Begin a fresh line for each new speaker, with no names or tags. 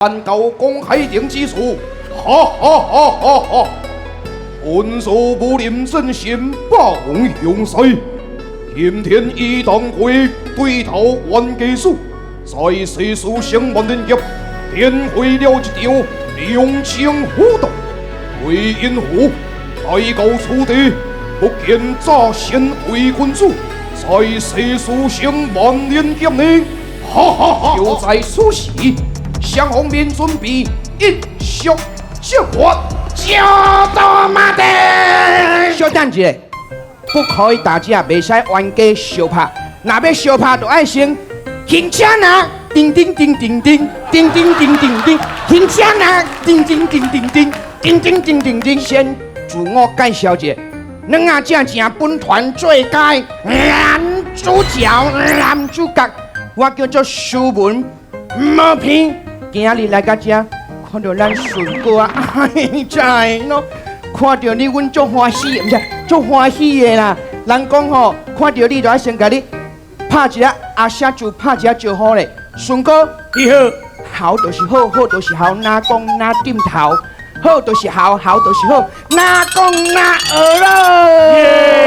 但到公海定之处，哈哈哈哈哈！本座武林真神霸王雄狮，今天以当归对头冤家死，在世事成万年劫，点开了一场龙争虎斗。为因何来到此地，不见诈仙伪君子，在世事成万年劫呢？哈哈哈！就在此時，雙方面準備一觸即發。
就到馬的。小等一下，不可以打架，袂使冤家相拍。若欲相拍，就愛先行車若，叮叮叮叮叮，叮叮叮叮叮，行車若，叮叮叮叮叮，叮叮叮叮叮。先自我介紹一下，兩仔正正本團最佳男主角、男主角，我叫做蘇文毛片。今仔日來到遮，看著咱順哥啊，哎，真的喏，看著你，阮足歡喜，毋是足歡喜的啦。人講吼，看著你就愛先共你拍一下阿聲，就拍一下招呼咧。順哥，
你好。
好就是好，好就是好，哪講哪點頭，好就是好，好就是好，哪講哪學咯。